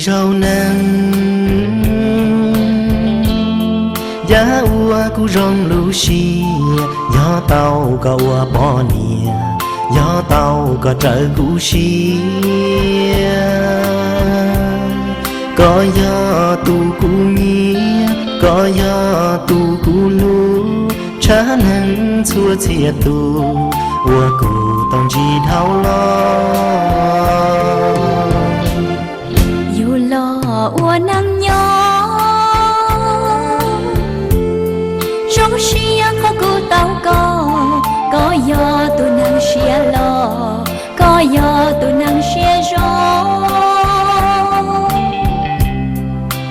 Zaum neeg yam uas kuv zoo lub siab, yog tau koj ua poj niam, yog tau koj raws kuv siab. Koj yog tus kuv nyiam, koj yog tus kuv hlub, tshaj neeg txhua txhia tus uas kuv tau ntsib dhau los. Yug los ua neeg nyob, zoo siab qhov kuv tau koj, koj yog tus neeg siab loj, koj yog tus neeg siab zoo.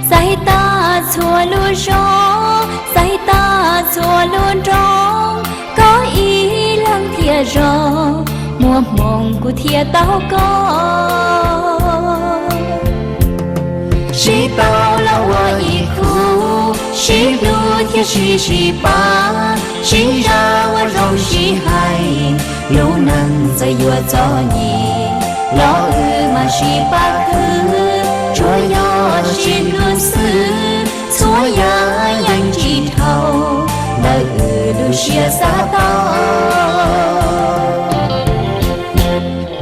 Xaiv tag txhua lub zos, xaiv tag txhua lub nroog, koj ib leeg thiaj zoo, muaj hmoo kuv thiaj tau koj. Sib tau los ua ib khub, sib hlub thiab sib sib pab, sib zam ua zoo sib hais, lub neej txawm yuav txom nyem los wb mam sib pab khwv, tsuas yog sib hlub xwb, txhua yam yeej tsis dhau ntawm wb lub siab xav tau.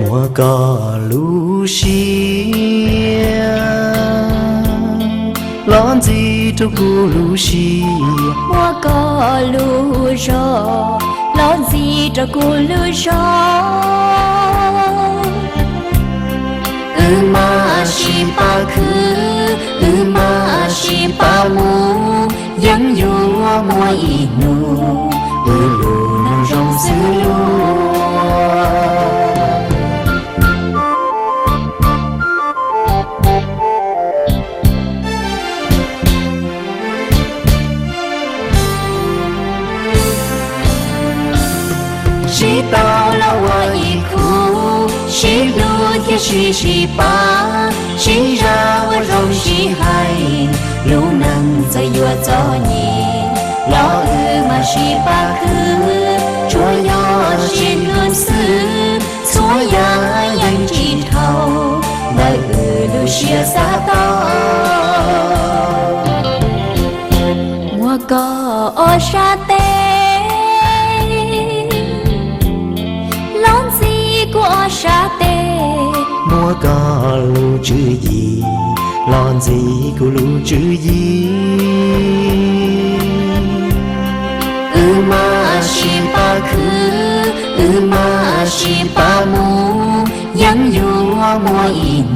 Muab koj lub siab los ntxiv rau kuv lub siab, muab koj lub zog los ntxiv rau kuv lub zog. Wb mam sib pab khwv, wb mam sib pab mus, yeej yuav muaj ib hnub wb lub neej zoo xwb lauj. Sib tau los ua ib khub, sib hlub thiab sib sib pab, sib zam ua zoo sib hais, lub neej txawm yuav txom nyem los wb mam sib pab khwv, tsuas yog sib hlub xwb, txhua yam yeej tsis dhau ntawm wb lub siab xav tau. Muab koj ob sab tes los ntxiv kuv ob sab tes, muab koj lub tswv yim los ntxiv kuv lub tswv yim. Wb mam sib pab khwv, wb mam sib pab mus, yeej yuav muaj ib